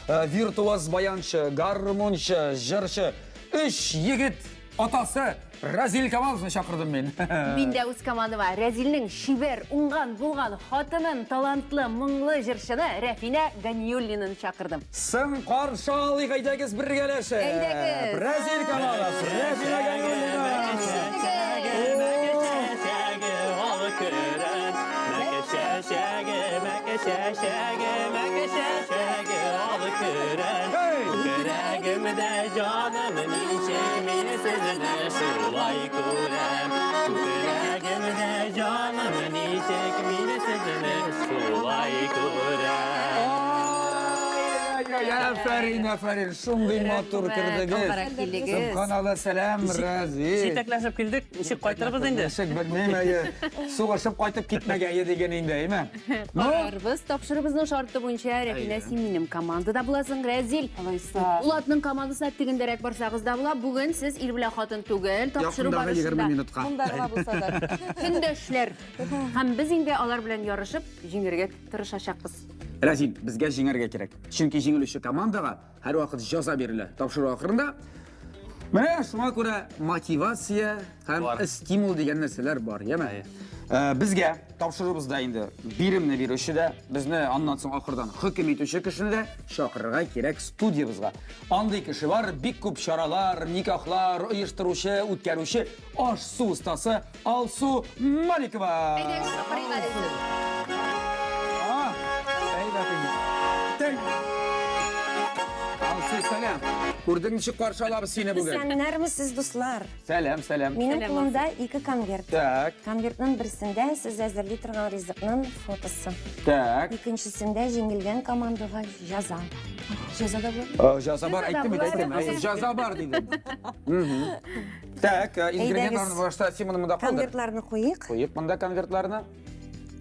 Виртуоз баянчы, гармунчы, җырчы, өч егет атасы Разил Камаловны чакырдым мин. Мин дә үз командама Рәзилнең чибәр, уңган, булган хатынын, талантлы, моңлы җырчыны Рәфинә Ганиуллинаны чакырдым. Соң каршы алыйк, әйдәгез бергәләшеп. Әйдәгез. Разил Камалов, Рәфинә Ганиуллина. Күкрәгемдә җаным ничек мин сезне шулай күрәм. Күкрәгемдә җаным ничек мин сезне шулай күрәм. Афәрин, афәрин, шундый матур кердегез. Сөбханалла, сәлам, Разил. Җитәкләшеп килдек, ничек кайтырбыз инде? Ничек белмим, әйе. Сугышып кайтып китмәгәе диген инде, әйме? Ну? Карарбыз. Тапшырыбызның шарты буенча, Рәфинә, син минем командада буласың, Рәзил. Алайса. Булатның командасына тегендәрәк барсагыз да була. Бүген сез ир белән хатын түгел, тапшыру Якындагы 20 барышында. минутка. Монда гына булса да. Көндәшләр. Һәм без инде алар белән ярышып, җиңәргә тырышачакбыз. Рәзил, безгә җиңәргә кирәк. Чөнки җиңелүче командага һәрвакыт җәза бирелә. Тапшыру ахырында менә шуңа күрә мотивация һәм стимул дигән нәрсәләр бар, яме? Э, безгә тапшыруыбызда инде биремне бирүче дә, безне аннан соң ахырдан хөкем итүче кешене дә чакырырга кирәк студиябезгә. Андый кеше бар, бик күп чаралар, никахлар оештыручы, үткәрүче аш-су остасы Алсу Маликова. Әйдәгез, чакырыйк әле. А, әйбәт инде. Тәң. Алсу, сәлам. Күрдең ничек каршы алабыз сине бүген? Исәннәрмесез, дуслар. Сәлам, сәлам. Минем кулымда ике конверт. Так. Конвертның берсендә сез әзерли торган ризыкның фотосы. Так. Икенчесендә җиңелгән командага җәза. Җәза да була. Җәза бар, әйттем бит, әйттем. Җәза бар дидем. Так, ингредиентларны башта син моны монда калдыр. Конвертларны куйык. Куйык монда конвертларны.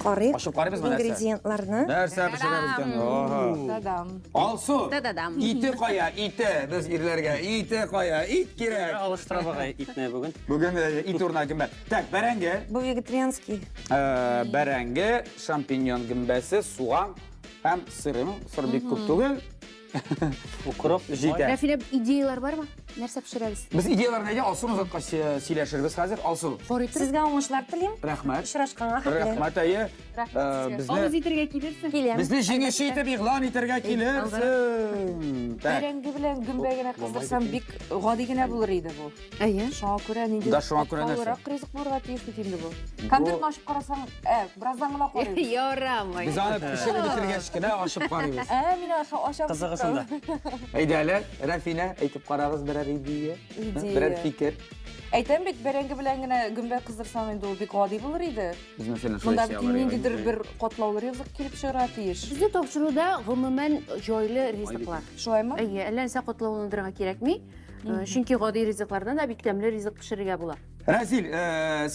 Карыйк. Ачып карыйбызмы нәрсә? Ингредиентларны. Нәрсә пешерәбез икән? Ага. Та-дам. Алсу. Та-да-дам. Ите кая? Ите. Без ирләргә ите кая? Ит кирәк. Алыштыра багай итне бүген. Бүген ит урынына гөмбә. Так, бәрәңге. Бу вегетарианский. Бәрәңге, шампиньон гөмбәсе, суган һәм сыр. Сыр бик күп түгел. Укроп җитә. Рәфилә, идеялар бармы? Нәрсә пешерәбез? Без идеяларны әйдә Алсуны озаткач сөйләшербез хәзер. Алсу. Сезгә уңышлар телим. Рәхмәт. Очрашканга хәтле. Рәхмәт, әйе. Рәхмәт Безне Авыз итергә килерсең. Киләм. Безне җиңүче итеп игълан итәргә килерсең. Так. Бәрәңге белән гөмбә генә кыздырсам бик гади генә булыр иде бу. Әйе. Шуңа күрә нинди Да, шуңа күрә нәрсә? катлаулырак ризык булырга тиеш бит инде бу. Конвертны ачып карасаң, ә, бераздан гына карыйбыз. Ярамый. Без аны пешереп бетергәч кенә ачып карыйбыз. Ә, мин ачам. Кызыгы шунда. Әйдә әле, Рәфинә, әйтеп карагыз берәр идея, Идея. берәр фикер. Әйтәм бит, бәрәңге белән генә гөмбә кыздырсаң инде ул бик гади булыр иде. Без мәсәлән шулай Монда эшли бит алыр идек. ниндидер бер катлаулы ризык килеп чыгарга тиеш. Безнең тапшыруда гомумән җайлы ризыклар. Шулаймы? Әйе, әллә нәрсә катлауландырырга кирәкми. Чөнки гади ризыклардан да бик тәмле ризык пешерергә була. Рәзил,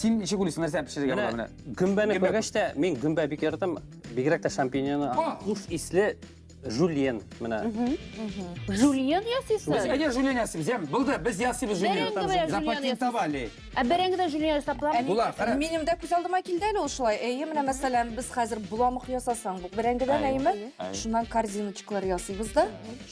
син ничек уйлыйсың, нәрсә пешерергә була менә? Гөмбәне күргәч тә, мин гөмбә бик яратам, бигрәк тә шампиньоны. Хуш исле жульен менә. Жульен ясыйсыз? Без әйдә жульен ясыйбыз, яме. Булды, без ясыйбыз жульен. Бәрәңге белән жульен Запатентовали. Ә бәрәңгедән жульен ясап буламы? Була, кара. Минем дә күз алдыма килде әле ул шулай. Әйе, менә мәсәлән, без хәзер боламык ясасаң, бу бәрәңгедән әйеме? Шуннан корзиночкалар ясыйбыз да,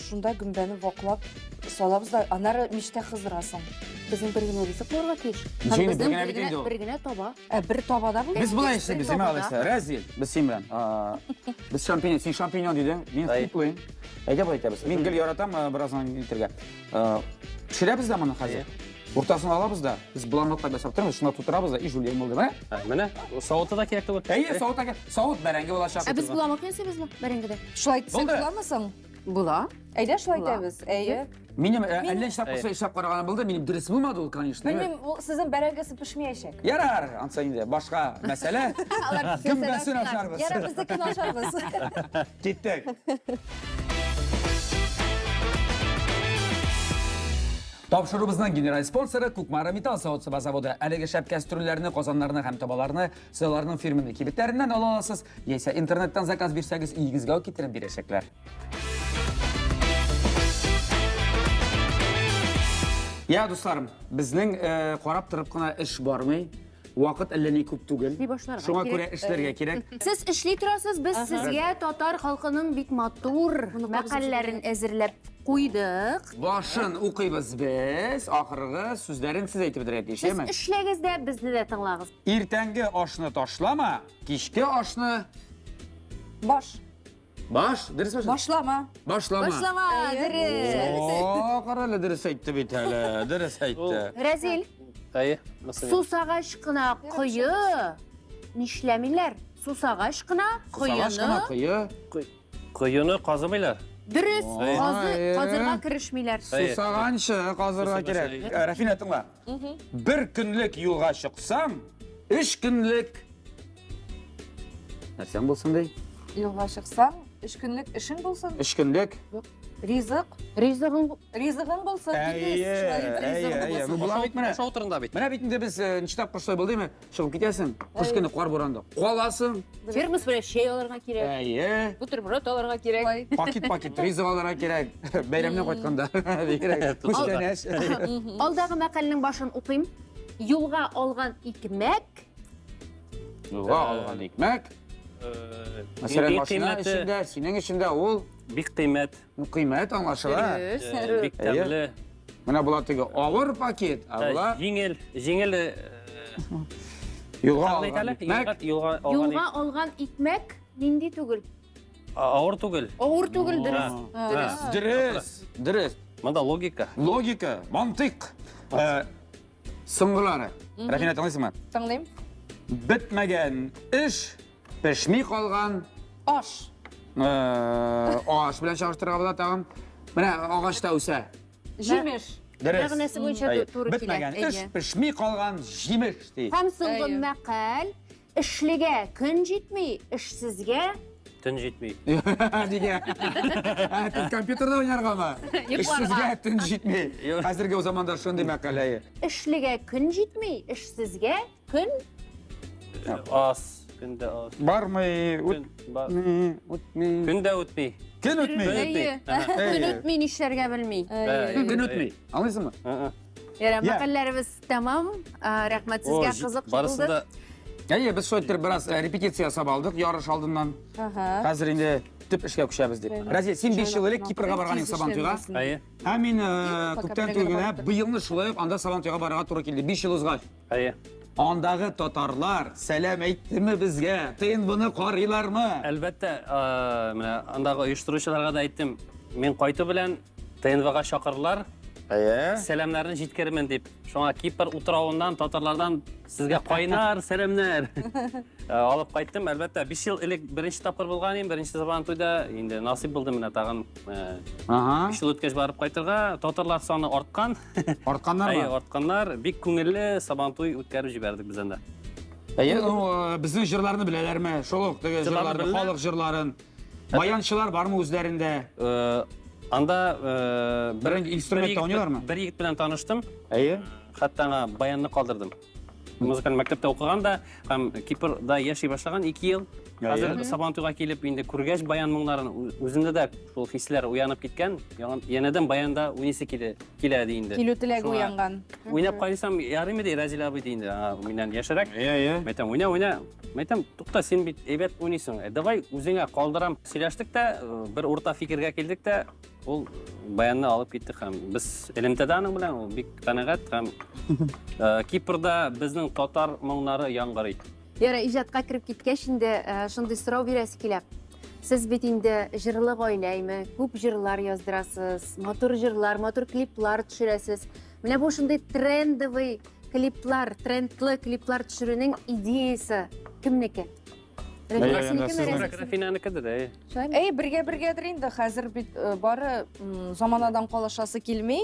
шунда гөмбәне ваклап салабыз да, аннары мичтә кыздырасың. Безнең бер генә ризык булырга тиеш. Ничек инде, бер безнең генә бит инде ул. Бер генә таба. Ә бер табада бу? Без болай эшлибез, әйме алайса. Рәзил, без син белән. Без шампиньон, син шампиньон дидең, мин хуплыйм. Әйдә болай итәбез. Мин гел яратам бераздан итәргә. Пешерәбез дә моны хәзер. Уртасын алабыз да, без боламыклап ясап тормыйбыз, шунда тутырабыз да, и жульен булды, менә. Менә, савыты да кирәк түгел. Әйе, савыт та савыт бәрәңге булачак. Ә без боламык ясыйбызмы бәрәңгедә? Шулай итсәк Булды. буламы соң? Була. Әйдә шулай Була. итәбез. Әйе. Минем әллә эшләп куйса эшләп караганым булды, минем дөрес булмады ул, конечно. Белмим, ул сезнең бәрәңгесе пешмәячәк. Ярар, ансы инде башка мәсьәлә. Гөмбәсен ашарбыз. Ярар, безнекен ашарбыз. Киттек. Тапшыруыбызның генераль спонсоры Кукмара металл савыт-саба заводы. Әлеге шәп кәстрүлләрне, казаннарны һәм табаларны сез аларның фирменный кибетләреннән ала аласыз, яисә интернеттан заказ бирсәгез, өегезгә үк китереп бирәчәкләр. Я, дусларым, безнең э, карап торып кына эш бармый. Вакыт әллә ни күп түгел. Эшли башларга Шуңа кирәк. күрә эшләргә кирәк. Сез эшли торасыз, без сезгә татар халкының бик матур мәкальләрен әзерләп куйдык. Башын укыйбыз без, ахыргы сүзләрен сез әйтеп бетерергә тиеш, Сез яме? эшләгез дә, безне дә тыңлагыз. Иртәнге ашны ташлама, кичке ашны Баш. баш, дөрес баш. Башлама. Башлама. Башлама, дөрес. О, кара әле дөрес әйтте бит әле, дөрес әйтте. Рәзил, Әйе, нәрсә? сусагач кына кое нишләмиләр? Сусагач кына Сусагач кына коены кое. Коены казымыйлар. дөрес Ой. казы казырга керешмиләр. Әйе. Сусаганчы казырга Сусаганчы, кирәк. әйе. Рәфинә тыңла. Бер көнлек юлга чыксаң, өч көнлек нәрсәң булсын ди? Юлга чыксаң, өч көнлек эшең булсын. Өч көнлек. Ризык. Ризыгың Ризыгың булсын. Әйе, әйе, әйе. Ну, була бит менә. Ашау турында бит. Менә бит инде без ничә тапкыр шулай булды димме? Чыгып китәсең, кыш көне кар буранды. Каласың. термос белән чәй алырга кирәк. Әйе. Бутерброд алырга кирәк. Пакет-пакет ризык алырга кирәк. Бәйрәмнән кайтканда. Бигрәк. Күчтәнәч. Алдагы мәкальнең башын укыйм. Юлга алган икмәк Юлга алган икмәк. Мәсәлән, Бик машина кыйммәте, эчендә, синең эчендә ул бик кыйммәт, ну, кыйммәт аңлашыла. Дөрес. бик тәмле. Менә була теге авыр пакет, ә була Җиңел, җиңел. юлга Тагын әйт алган әле, икмәк. Юлга алган Юлга алган икмәк нинди түгел? Авыр түгел. Авыр түгел, дөрес. Дөрес. Дөрес, дөрес. Монда логика. Логика, мантыйк. Соңгылары. Рәфинә, тыңлыйсыңмы? Тыңлыйм. Бетмәгән эш, пешми калган Аш. аш белән чагыштырырга була тагын. Менә агачта үсә. Җимеш. Дөрес. Мәгънәсе буенча Әйе. туры килә. Бетмәгән эш, Әйе. пешми калган җимеш ди. Һәм соңгы Әйе. мәкаль эшлегә көн җитми, эшсезгә Төн җитми. Нигә? Ә, Компьютерда уйнаргамы? Эшсезгә төн җитми. Юк. Хәзерге заманда шундый мәкаль әйе. эшлегә көн җитми, эшсезгә көн Аз, көндә аз. Бармый, Көн бар. үтми, үтми. Көн дә үтми. Көн үтми. Көн үтми. Әйе. Ага. көн үтми нишләргә белми. Әйе. Көн үтми. Аңлыйсыңмы? Ага. Ярар, Я. мәкальләребез тәмам. Рәхмәт сезгә, О, кызык Барысы булды. да Әйе, без шулай итеп бераз репетиция ясап алдык ярыш алдыннан. Ага. Хәзер инде төп эшкә күчәбез дип. Разил, син 5 ел элек Кипрга барган идең Сабантуйга. Әйе. Һәм мин Пока күптән бергә түгел генә барып быелны шулай ук анда Сабантуйга барырга туры килде. 5 ел узгач. Әйе. Андагы татарлар сәлам әйттеме безгә? ТНВны карыйлармы? Әлбәттә, менә андагы оештыручыларга да әйттем. Мин кайту белән ТНВга чакырдылар. Әйе. Сәламнәрне җиткермен дип. Шуңа Кипр утравыннан татарлардан сезгә кайнар сәламнәр. Алып кайттым. Әлбәттә, 5 ел элек беренче тапкыр булган идем, беренче Сабантуйда. Инде насыйп булды менә тагын Ага. 5 ел үткәч барып кайтырга. Татарлар саны арткан. Артканнармы? Әйе, артканнар. Бик күңелле Сабантуй үткәреп җибәрдек без анда. Әйе, ну, безнең җырларны беләләрме? Шул ук теге Җырларны җырларны, беләләр. халык җырларын. Баянчылар бармы үзләрендә? Анда Бер инструментта уйныйлармы? Бер егет белән таныштым. Әйе. Хәтта аңа баянны калдырдым. Музыкаль мәктәптә укыган да һәм Кипрда яши башлаган 2 ел. Хәзер Сабантуйга килеп инде күргәч баян моңнарын үзендә дә шул хисләр уянып киткән. Янәдән баянда уйныйсы килә, килә ди инде. Килү теләге Шуңа уянган. Уйнап карыйсам, ярыймы ди Разил абый ди инде, аңа миннән яшьрәк. Әйе, әйе. Мәйтәм, уйна, уйна. Мәйтәм, тукта, син бит әйбәт уйныйсың. Давай үзеңә калдырам. Сөйләштек тә, бер урта фикергә килдек тә, ул баянны алып киттек һәм без элемтәдә аның белән, ул бик канәгать һәм Кипрда безнең татар моңнары яңгырый. Яра, иҗатка кереп киткәч инде шундый сорау бирәсе килә. Сез бит инде җырлы гаиләме, күп җырлар яздырасыз, матур җырлар, матур клиплар төшерәсез. Менә бу шундый трендовый клиплар, трендлы клиплар төшерүнең идеясы кемнеке? Рәфинә синекеме, Рәзил? Рәфинәнекедер, әйе. Шулаймы? Әй, бергә бергәдер инде. Хәзер бит бары заманадан калышасы килми.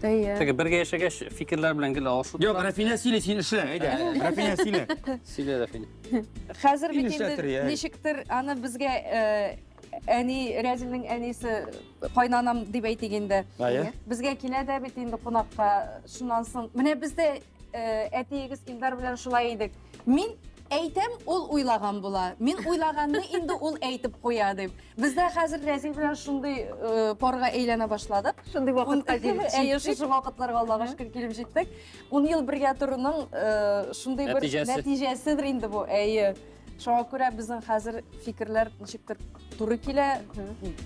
Әйе. Теге бергә яшәгәч фикерләр белән гел алышу. Юк, Рәфинә сөйлә, син эшлә, әйдә. Рәфинә сөйлә. Сөйлә, Рәфинә. Хәзер бит Инде инде эшләтер, я. ничектер аны безгә әни, Рәзилнең әнисе кайнанам дип әйтик инде. Әйе. Безгә килә дә бит инде кунакка. Шуннан соң менә без дә әтиегез Илдар белән шулай идек. Мин әйтәм, ул уйлаган була. Мин уйлаганны инде ул әйтеп куя дип. Без дә хәзер Рәзил белән шундый э, парга әйләнә башладык. Шундый вакытка килеп Әйе, шушы вакытларга Аллага шөкер килеп җиттек. 10 ел бергә торуның э, шундый бер Нәтиҗәсе. нәтиҗәседер инде бу. Әйе. Шуңа күрә безнең хәзер фикерләр ничектер туры килә,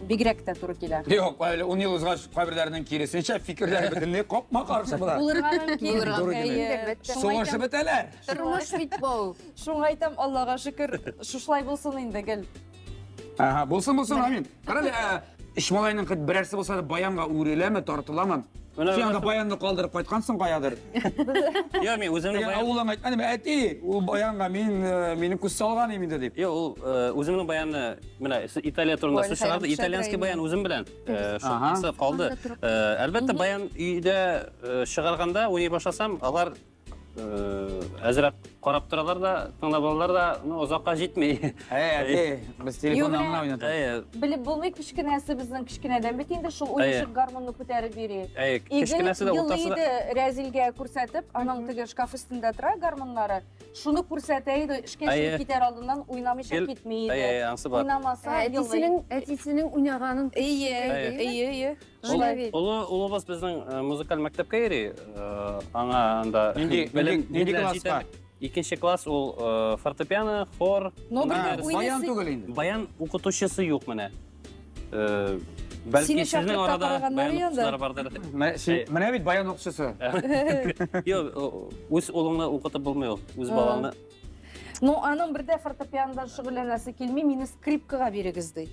бигрәк тә туры килә. Юк, әле 10 ел узгач кайберләренең киресенчә фикерләре бөтенләй капма-каршы була. Булырга мөмкин. Туры килә. Әйе. Әлбәттә. Шуңа Сугышып әйтәм, бетәләр. Тормыш бит бу. шуңа әйтәм, Аллага шөкер, шушылай булсын инде гел. Ага, булсын, булсын, амин. Кара әле, ә, өч малайның хоть берәрсе булса да баянга үреләме, тартыламы? Менә- Син анда баянны калдырып кайткансың каядыр. Юк, мин үземнең Теге баян авылың әйткән, әти, ул баянга мин э, минем күз салган идем инде дип. Юк, ул э, үземнең баянны менә Италия турында Ой, сүз чыгарды. хәйран Итальянский төшәдер баян үзем белән. Э, Ага. Шунысы калды. Э, Әлбәттә, баян өйдә э, чыгарганда уйный башласам, алар э, әзрәк карап торалар да, тыңлап алалар да, ну, озакка җитми. Әй, әти, без телефоннан Юк, гына уйнатабыз. Әйе, Белеп булмый, кечкенәсе безнең кечкенәдән бит инде шул Әйе. уенчык гармунны күтәреп йөри. әйе, Игел кечкенәсе дә, елый уртасы да. иде Рәзилгә күрсәтеп, аның теге шкаф өстендә тора гармуннары. Шуны күрсәтә иде, эшкә Әйе. чыгып китәр алдыннан уйнамыйча Гел- китми иде. Әйе, әйе, анысы бар. Уйнамаса елый. Әтисенең әтисенең уйнаганын Әйе, Әйе. әйе, әйе. Ул- Шулай бит. Олы улыбыз безнең э, музыкаль мәктәпкә йөри. Э, Аңа анда Нинди- белем- нинди- нинди белем класска? җитәрлек. Икенче класс ул э, фортепиано, хор. Но Менә бер дәрес. Баян уйнасы түгел инде. Баян укытучысы юк менә. Э, Бәлки Сине сезнең чакырып та арада караганнар баян инде. укытучылары бардыр. Менә син- Менә бит баян укытучысы. Юк, үз улыңны укытып булмый ул. Үз балаңны. Ну, аның бер дә фортепианодан шөгыльләнәсе килми, мине скрипкага бирегез ди.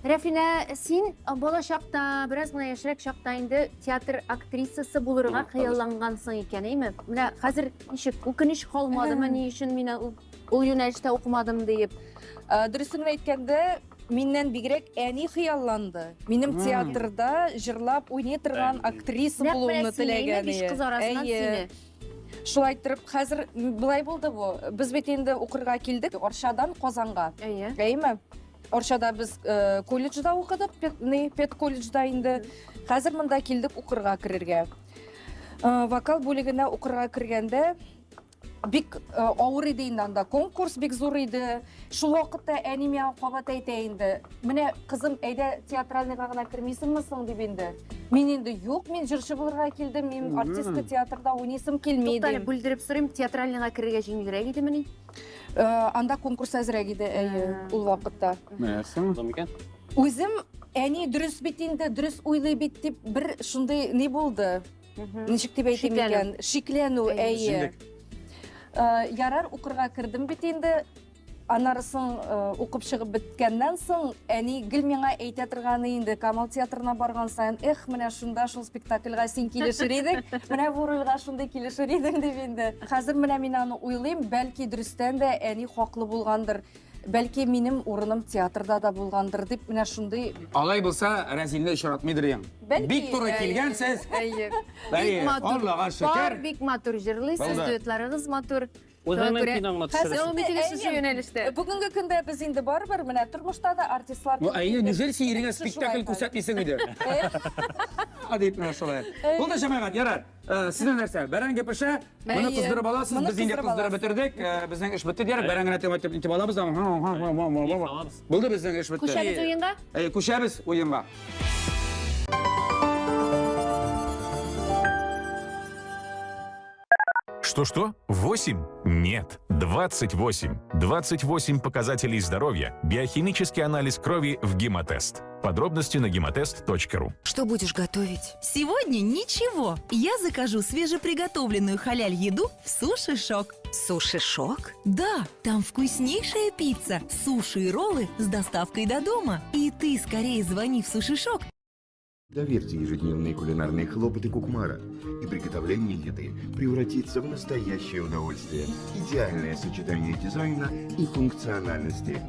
Рәфинә, син бала чакта, бераз гына яшьрәк чакта инде театр актрисасы булырга хыяллангансың икән, әйме? Менә хәзер ничек үкенеч калмадымы, ни өчен мин ул ул юнәлештә укымадым диеп? Э, Дөресен генә әйткәндә, миннән бигрәк әни хыялланды. Минем театрда җырлап уйный торган актриса Нәкъ менә булуымны сине, әйме, теләгән. биш кыз арасыннан Әйе. сине. Шулай иттереп, хәзер былай булды бу. Без бит инде укырга килдек Арчадан Казанга. Әйе. Әйеме? Арчада без э, колледжда укыдык, пед, не, педколледжда инде. Хәзер монда килдек укырга керергә. Э, вокал бүлегенә укырга кергәндә бик э, авыр иде инде анда конкурс бик зур иде. Шул вакытта әни миңа кабат әйтә инде. Менә кызым, әйдә театральныйга гына кермисеңме соң дип инде. Мин инде юк, мин җырчы булырга килдем, мин артистка театрда уйныйсым килми Туктале, дим. бүлдереп сорыйм, театральныйга керергә җиңелрәк идемени? Э, анда конкурс әзрәк иде, әйе, ул вакытта. Нәрсә? Булдымы икән? Үзем әни дөрес бит инде, дөрес уйлый бит дип бер шундый ни булды. Ничек дип әйтим Шикләнү. икән? Шикләнү, Әйе. әйе. Э, Ярар, укырга кердем бит инде. Аннары соң э, укып чыгып беткәннән соң әни гел миңа әйтә торганы инде Камал театрына барган саен, эх, менә шунда шул спектакльгә син килешер идең, менә бу рольгә шундый килешер идең дип инде. Хәзер менә мин аны уйлыйм, бәлки дөрестән дә әни хаклы булгандыр. Бәлки минем урыным театрда да булгандыр дип менә шундый Алай булса, Рәзилне очратмыйдыр идең. Бәлки, Бик туры әйе. килгәнсез. Әйе. Әйе, Бик матур. Аллага Пар шөкер. бик матур җырлыйсыз, Булды. дуэтларыгыз матур. Үзеңнең Шуңа күрә киноңны Хәзер- төшерәсең. Дәвам итегез шушы Әйе. юнәлештә. Бүгенге көндә без инде барыбер менә тормышта да артистлар. Ну, әйе, неужели син иреңә Шулай спектакль хәзер. күрсәтмисең иде? Дип менә шулай. Булды, җәмәгать, ярар. Э, Сезнең нәрсә? Бәрәңге пешә, моны Әйе. кыздырып аласыз, Моны без инде кыздырып кыздырып аласыз. бетердек. Э, Безнең эш бетте диярлек. Бәрәңгене тәмам итеп алабыз. Алабыз. Булды безнең эш бетте. Күчәбез уенга? Әйе, күчәбез уенга. Что-что? 8? Нет, 28. 28 показателей здоровья. Биохимический анализ крови в Гемотест. Подробности на гемотест.ру. Что будешь готовить? Сегодня ничего. Я закажу свежеприготовленную халяль-еду в Суши-Шок. Суши-шок? Да, там вкуснейшая пицца, суши и роллы с доставкой до дома. И ты скорее звони в Суши-Шок. Доверьте ежедневные кулинарные хлопоты Кукмара, и приготовление еды превратится в настоящее удовольствие. Идеальное сочетание дизайна и функциональности.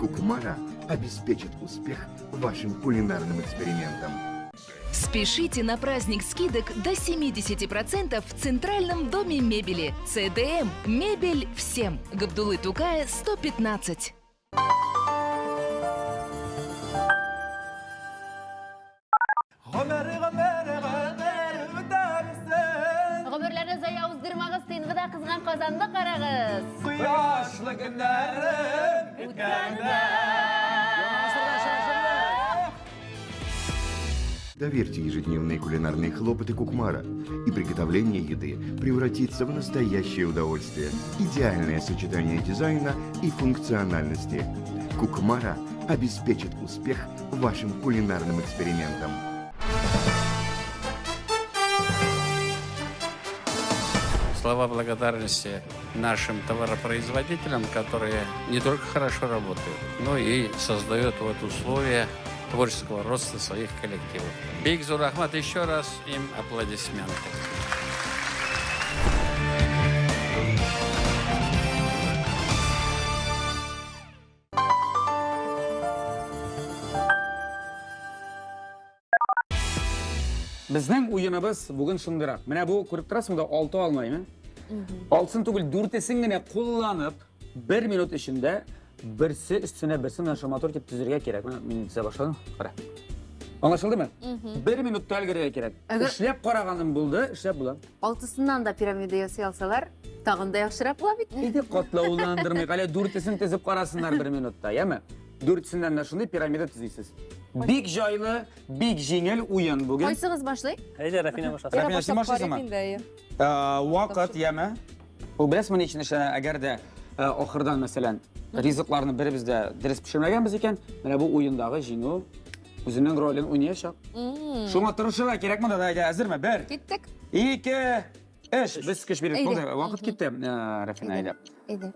Кукмара обеспечит успех вашим кулинарным экспериментам. Спешите на праздник скидок до 70% в Центральном доме мебели. ЦДМ. Мебель всем. Габдулы Тукая, 115. Гомерләрне зая уздырмагыз, тынгыда анда кызган казанны карагыз. Кояшлы көннәрем үткәндә. Доверьте ежедневные кулинарные хлопоты Кукмара, и приготовление еды превратится в настоящее удовольствие. Идеальное сочетание дизайна и функциональности. Кукмара обеспечит успех вашим кулинарным экспериментам. Слова благодарности нашим товаропроизводителям, которые не только хорошо работают, но и создают вот условия творческого роста своих коллективов. Бик зур рәхмәт, еще раз им аплодисменты. Безнең уеныбыз бүген шундыйрак. Менә бу күреп торасың да алты алмаймы? Алтысын түгел, дүртесен генә кулланып, бер минут эчендә берсе өстенә берсе менә шул матур итеп төзергә кирәк. Менә мин төзә башладым. Кара. Аңлашылдымы? Бер минутта өлгерергә кирәк. Эшләп караганым булды, эшләп була. Алтысыннан да пирамида ясый алсалар, тагын да яхшырак була бит. Иде катлауландырмыйк. Әле дүртесен төзеп карасыннар бер минутта, яме? Дүртесеннән дә шундый пирамида төзисез. Бик җайлы, бик җиңел уен бүген. Кайсыгыз башлый? Әйдә, Рафина башласын. Рафина, син башлыйсыңмы? Вакыт, яме? Ул беләсеңме ни өчен эшләнә? Әгәр дә ахырдан, мәсәлән, ризыкларны беребез дә дөрес пешермәгәнбез икән, менә бу уендагы җиңү үзенең ролен уйнаячак. Шуңа тырышырга кирәк монда да, әйдә, әзерме? Бер. Киттек. Ике, өч. Без көч бирдек. Булды, вакыт китте. Рафина, әйдә.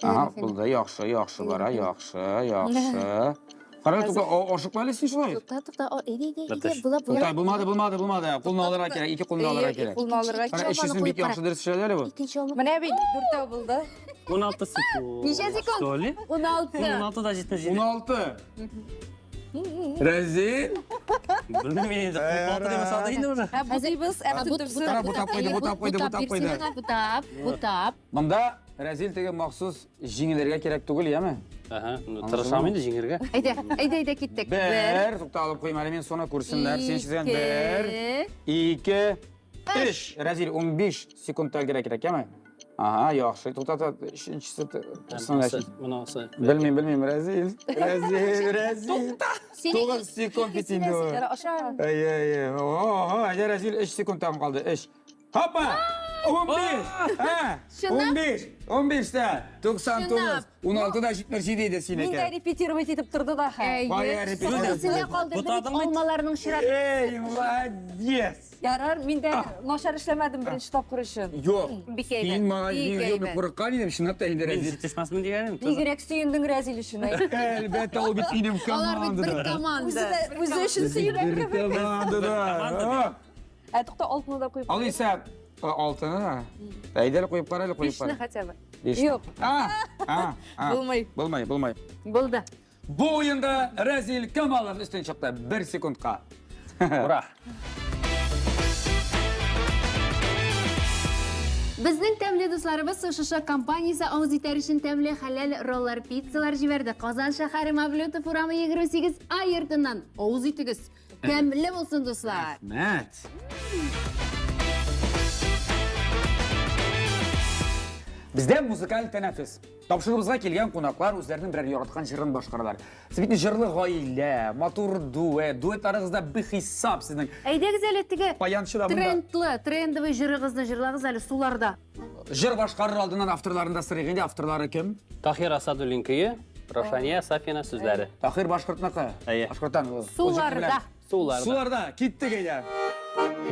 Ага, булды, яхшы, яхшы бара, яхшы, яхшы. Кара, тукта, ашыкма әле син шулай. Тукта, тукта, әйдә, әйдә, әйдә, була, була. Тукта, булмады, булмады, булмады. Кулны алырга кирәк, ике кулны алырга кирәк. Кулны алырга кирәк. Өчесен бик яхшы дөрес эшләде әле бу. Икенче алма. Менә бит, дүртәү булды. 16 секунд. Ничә секунд? Что ли? 16. 16 да 77. 16. Рәзил. Белмим инде, 16 дип санады инде уже. Ә бутыйбыз, ә бутыйбыз. Бутап куйды, бутап куйды, бутап куйды. Бутап, бутап. Монда Рәзил теге махсус җиңелергә кирәк түгел, яме? Ага, ну тырышам инде җиңергә. Әйдә, әйдә, әйдә киттек. Бер, тукта алып куйм әле мин соны күрсеннәр. Син чизгән бер, ике, өч. Рәзил, 15 секундта өлгерә кирәк, яме? Ага, яхшы. Тукта, тукта, өченчесе. Монысы. Белмим, белмим, Рәзил. Рәзил, Рәзил. 9 секунд бит инде. Әйе, әйе. Ого, әйдә, Рәзил, 3 секунд тагын калды. 3. Хопа! 15! Ә? 15! 15 тә 99, 16 да 77 иде синеке. Мин дә репетировать итеп торды да хә. Кая репетировать? Сине калдырды бит алмаларның чираты. Эй, молодец! Ярар, мин дә начар эшләмәдем беренче тапкыр өчен. Юк. Син мага юк, мин курыккан идем, чынлап та инде Рәзил. Мин җитешмәсмен дигән идем. Бигрәк сөендең Рәзил өчен. Әлбәттә, ул бит минем командада. Алар бит бер команда. Үзе өчен сөенә. Бер командада. Ә тукта алтыны да куеп. Алайса алтыны да. Әйдә әле куеп кара әле куеп кара. Бишне хотя бы. Юк. А, а, а. Булмый. Булмый, булмый. Булды. Бу уенда Рәзил Камалов өстен чыкты. Бер секундка. Ура! Безнең тәмле дусларыбыз Сушиша компаниясе авыз итәр өчен тәмле хәләл роллар пиццалар җибәрде. Казан шәһәре Мавлютов урамы 28 А йортыннан. Авыз итегез. Тәмле булсын, дуслар! Рәхмәт! Бездә музыкаль тәнәфес. Тапшыруыбызга килгән кунаклар үзләренең берәр яраткан җырын башкаралар. Сез бит җырлы гаилә, матур дуэт, дуэтларыгыз да бихисап сезнең. Әйдәгез әле теге Баянчы да монда. трендлы, трендовый җырыгызны җырлагыз әле суларда. Җыр башкарыр алдыннан авторларын да сорыйк инде, авторлары кем? Таһир Асадуллин көе, Равшания Сафина сүзләре. Таһир башкортныкы. Әйе. Башкорттан. ул. Суларда. Суларда. Суларда. Киттек әйдә.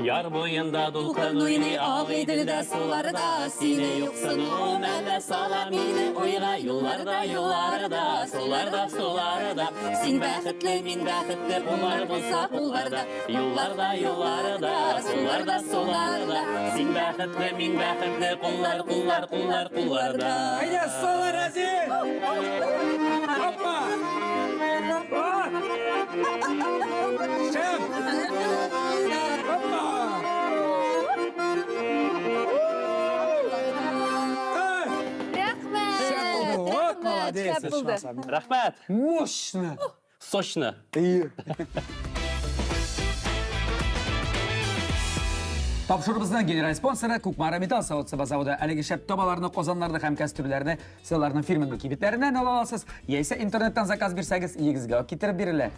Яр буенда дулкын уйный, ак Иделдә суларда, сине юксыну мәллә сала мине уйга, юлларда, юлларда, суларда, суларда. Син бәхетле, мин бәхетле, куллар булса кулларда, юлларда, юлларда, суларда, суларда. Син бәхетле, мин бәхетле, куллар, куллар, куллар, кулларда. Әйдә, сала, Рәзил! Опа! Шәп! Опа! Рәхмәт! Вот молодец! Шәп булды. Рәхмәт! Мощно! Сочно! Әйе. Тапшыруыбызның генераль спонсоры Кукмара металл савыт-саба заводы. Әлеге шәп табаларны, казаннарны һәм кәстрүлләрне сез аларның фирменный кибетләреннән ала аласыз, яисә интернеттан заказ бирсәгез, өегезгә үк китереп бирелә.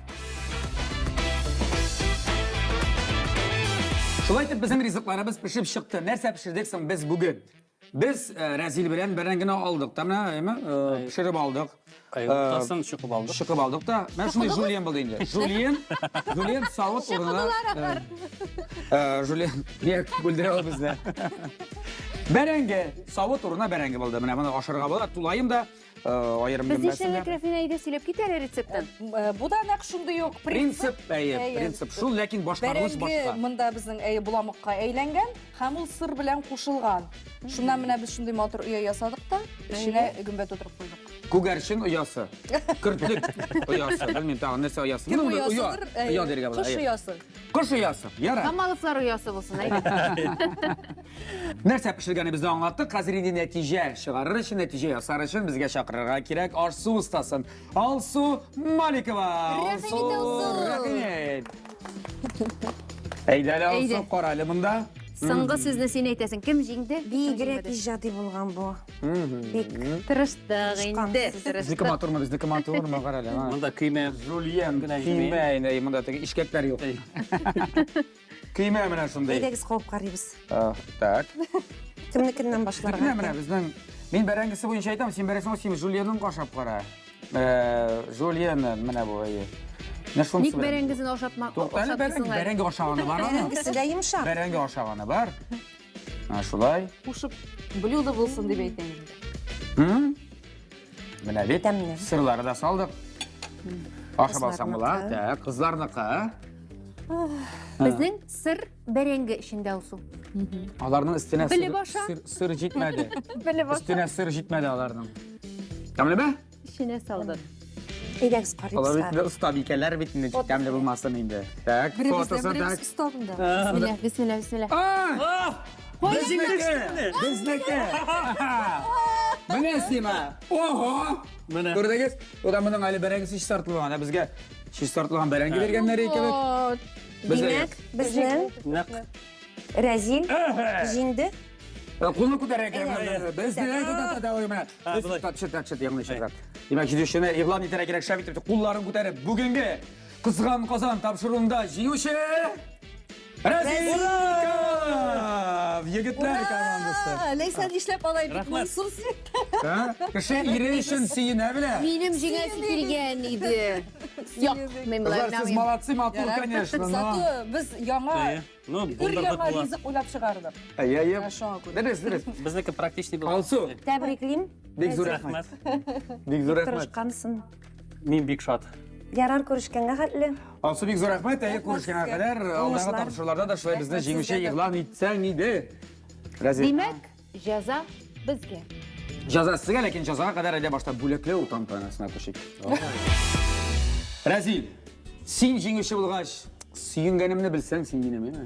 Шулай итеп безнең ризыкларыбыз пешеп чыкты. Нәрсә пешердек соң без бүген? Без э, Рәзил белән бәрәңгене алдык та менә, әйме, э, пешереп алдык. Э, Уртасын чукып алдык. Чукып алдык та. Менә шундый жульен булды инде. Жульен, жульен савыт урынына. Э, жульен, нияк бүлдерә ул безне. Бәрәңге, савыт урынына бәрәңге булды. Менә моны ашарга була, тулаем да. Э, аерым Без нишләдек, Рәфинә, әйдә сөйләп кит әле рецептын. Э, бу да нәкъ шундый ук принцип. Әйе, принцип шул, ләкин башкарылыш башка. Монда безнең әйе боламыкка әйләнгән һәм ул сыр белән кушылган. Шуннан менә без шундый матур оя ясадык та, эченә гөмбә тутырып куйдык. Күгәрчен оясы. Көртлек оясы. Белмим тагын нәрсә оясы. Кем оясыдыр? Оя диргә була. Кош оясы. Кош оясы. Ярар. Камаловлар оясы булсын, әйдә. Нәрсә пешергәнебезне аңлаттык. Хәзер инде нәтиҗә чыгарыр өчен, нәтиҗә ясар өчен безгә чакырырга кирәк аш-су остасын. Алсу Маликова. Рәхим ит, Алсу. Рәхим ит. Әйдә әле, Алсу, кара әле монда. Соңгы сүзне син әйтәсең. Кем җиңде? Бигрәк иҗади булган бу. Бик. Тырыштык инде. Безнеке матурмы, безнеке матурмы, кара әле. Монда көймә. Жульен, көймә инде, монда теге ишкәкләр юк. Көймә менә шундый. Әйдәгез кабып карыйбыз. Так. Кемнекеннән башларга? Менә менә безнең мин бәрәңгесе буенча әйтәм, син бәрәңгесе син жульенын ашап кара. Жульен менә бу әйе. Менә шунысы. Ник бәрәңгесен ашатма? Тукта әле бәрәңге, бәрәңге ашаганы бар аның. Бәрәңгесе дә йомшак. Бәрәңге ашаганы бар. Менә шулай. Кушып блюдо булсын дип әйтәм инде. Менә бит. Тәмле. Сырлары да салдык. Ашап алсаң була. Так, кызларныкы. Безнең сыр бәрәңге эчендә алсу. Аларның өстенә Белеп аша. сыр, сыр җитмәде. Белеп аша. Өстенә сыр җитмәде аларның. Тәмлеме? Эченә салдык. Әйдәгез карыйбыз. Алар бит инде остабикәләр бит инде тәмле булмасын инде. Так, Беребездән фотосы беребез так. оста монда. Бисмилла, бисмилла, бисмилла. А! Безнеке! Безнеке! Менә сиңа! Ого! Менә. Күрдегез? Ул да моның әле бәрәңгесе чистартылган. Ә безгә чистартылган бәрәңге биргәннәр кебек. Димәк, безнең Нәкъ. Рәзил җиңде. Кулны күтәрә кирәк. Безне менә. Төшер, төшер, яңа чыгар. Димәк, җиңүчене игълан итәргә кирәк. Шәп итеп кулларын күтәреп, бүгенге Кызган Казан тапшыруында җиңүче Рәзил Камалов! Егетләр командасы. Ләйсән нишләп алай бик моңсу син? Кеше ире өчен сөенә белә. Минем җиңәсе килгән иде. Юк, мин болай Кызлар, сез молодцы, матур, конечно, но... Зато без яңа Ну, өр яңа ризык уйлап чыгардык. Әйе, әйе. Шуңа күрә. Дөрес, дөрес. Безнеке практичный булды. Алсу. Тәбриклим. Бик зур рәхмәт. Бик зур рәхмәт. Тырышкансың. Мин бик шат. Ярар, күрешкәнгә хәтле. Алсу, бик зур рәхмәт. Әйе, күрешкәнгә кадәр. Алдагы тапшыруларда да шулай безне җиңүче игълан итсәң иде. Рәзил. Димәк, җәза безгә. Җәза сезгә, ләкин җәзага кадәр әйдә башта бүләкләү тантанасына күчик. Рәзил, син җиңүче булгач, сөенгәнемне белсәң син минем, әйме?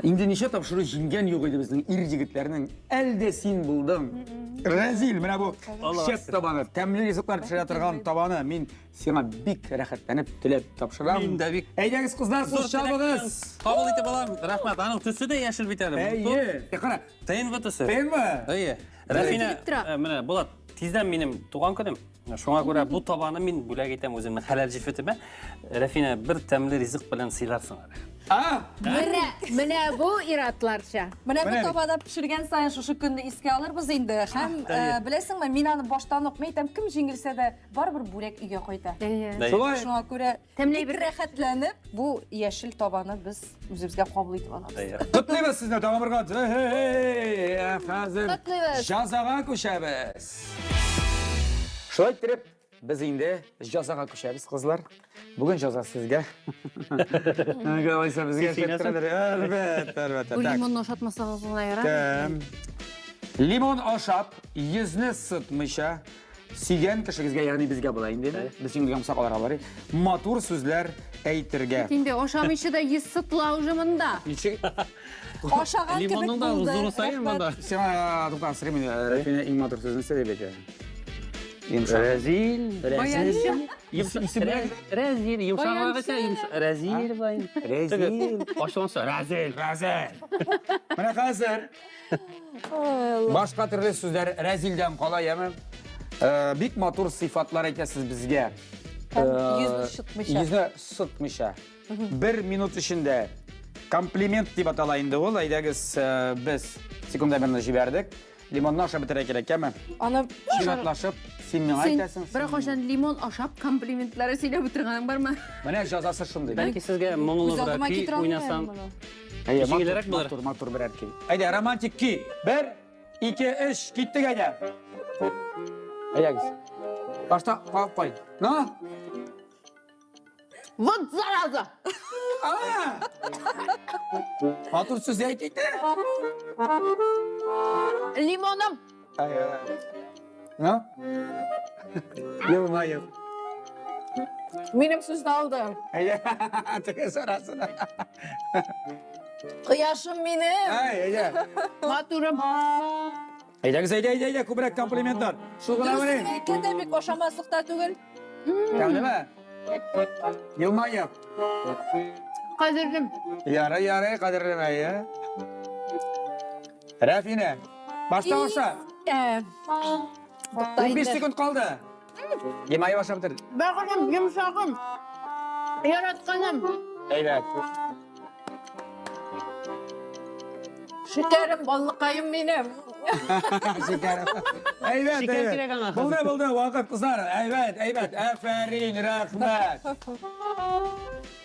Инде ничә тапшыру җиңгән юк иде безнең ир егетләрнең. Әле дә син булдың. Рәзил, менә бу шеф табаны, тәмле ризыклар пешерә торган табаны мин сиңа бик рәхәтләнеп теләп тапшырам. Мин дә бик Әйдәгез, кызлар, кул чабыгыз. Кабул итеп алам. Рәхмәт. Аның төсе дә яшел бит әле. Әйе. Кара. ТНВ төсе. ТНВ? Әйе. Рәфинә, менә Булат, тиздән минем туган көнем. Шуңа күрә бу табаны мин бүләк итәм үземнең хәләл җефетемә. Рәфинә, бер тәмле ризык белән сыйларсың әле. А! Менә, менә бу иратларча. Менә бу табада пешергән саен шушы көнне искә алырбыз инде. Һәм беләсеңме, мин аны баштан ук әйтәм, кем җиңелсә дә, барыбер бүләк өйгә кайта. Шулай. Шуңа күрә Тәмле бик рәхәтләнеп, бу яшел табаны без үзебезгә кабул итеп алабыз. Котлыйбыз сезне тагын бер кат. Ә хәзер Котлыйбыз. җазага күчәбез. Шулай иттереп, без инде җазага күчәбез, кызлар. Бүген җаза сезгә. Алайса безгә шәптер. Әлбәттә, әлбәттә. Бу лимонны ашатмасагыз гына ярар. Лимон ашап, йөзне сытмыйча, Сөйгән кешегезгә, ягъни безгә була инде, без җиңелгән булсак аларга барый. Матур сүзләр әйтергә. Бит инде ашамыйча да йөз сытыла уже монда. Ничек? Ашаган кебек Лимонның да булды. зуры саен Рәхмәт. монда. Сиңа туктап сорыйм инде, Рәфинә иң матур сүз нәрсә дип әйтә? Йомшак. Рәзил. Рәзил. Исемнәр. Рәзил, йомшаграк әйтсә, йомшак. Рәзил былай. Рәзил. Ачуланса, Рәзил. Рәзил. Менә хәзер башка төрле сүзләр Рәзилдән кала, яме? Э, бик матур сыйфатлар әйтәсез безгә. Һәм Э, йөзне шытмыйча. Йөзне сытмыйча. Бер минут эчендә комплимент дип атала инде ул. Әйдәгез, э, без секундомерны җибәрдек. Лимонны ашап бетерә кирәк, яме? Аны Чиратлашып, син миңа Син әйтәсең. бер кайчан лимон ашап комплиментлары сөйләп утырганың бармы? Менә җәзасы шундый. Бәлки сезгә күз моңлы алдыма берәр көй китерә алмыйм уйнасам. моны. Әйе, матур, Җиңелрәк булыр. матур, матур берәр көй. Әйдә, романтик көй. Бер, ике, өч, киттек әйдә. Әйдәгез. Башта кагып куй. Ну? Вот зараза! А! Матур сүз әйт инде. Лимоным! Ну? Елмаеп. Минем сүзне алды. Әйдә, теге сорасын. Кояшым минем. Әй, әйдә. Матурым! Әйдәгез, әйдә, әйдә, әйдә, күбрәк комплиментлар. Шул гына Дөресен мени. әйткәндә бик ашамаслык та түгел. Тәмлеме? Елмаеп. Кадерлем! Ярый, ярый, кадерлем, әйе. Рәфинә, башта аша. Ә, Тукта 15 инде. секунд калды. Елмаеп ашап бетер. Бәгырем, йомшагым! Яратканым! Әйбәт. Шикәрем, баллыкаем минем. Шикәр. Әйбәт, Шикәр әйбәт. кирәк аңа. Булды, булды, вакыт, кызлар. Әйбәт, әйбәт. Афәрин, рәхмәт.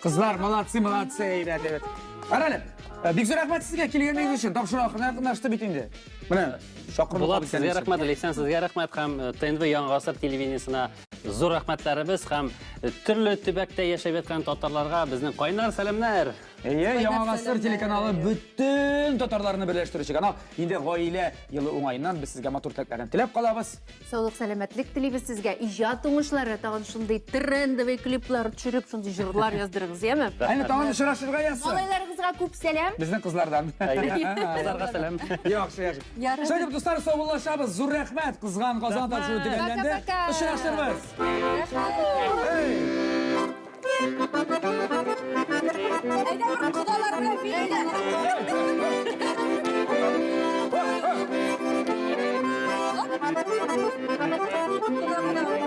Кызлар, молодцы, молодцы, әйбәт, әйбәт. Кара әле, э, бик зур рәхмәт сезгә килгәнегез өчен. Тапшыру ахырына якынлашты бит инде. Менә чакыру Булат, сезгә рәхмәт, Ләйсән, сезгә рәхмәт һәм э, ТНВ Яңа Гасыр телевидениесына зур рәхмәтләребез һәм э, төрле төбәктә яшәп яткан татарларга безнең кайнар сәламнәр. Әйе, Яңа Гасыр телеканалы бөтен татарларны берләштерүче канал. Инде гаилә елы уңаеннан без сезгә матур теләкләрне теләп калабыз. Саулык, сәламәтлек телибез сезгә. Иҗат уңышлары, тагын шундый трендовый клиплар төшереп, шундый җырлар яздырыгыз, яме? Әне тагын очрашырга язсын. Малайларыгызга күп сәлам. Безнең кызлардан. Кызларга сәлам. Яхшы, яхшы. Ярый. Шулай итеп, дуслар, саубуллашабыз. Зур рәхмәт. Кызган Казан тапшыру төгәлләнде. Пока-пока. Очрашырбыз. Рәхмәт. Әйдә, бер кодалар белән бииләр. Кода, кода.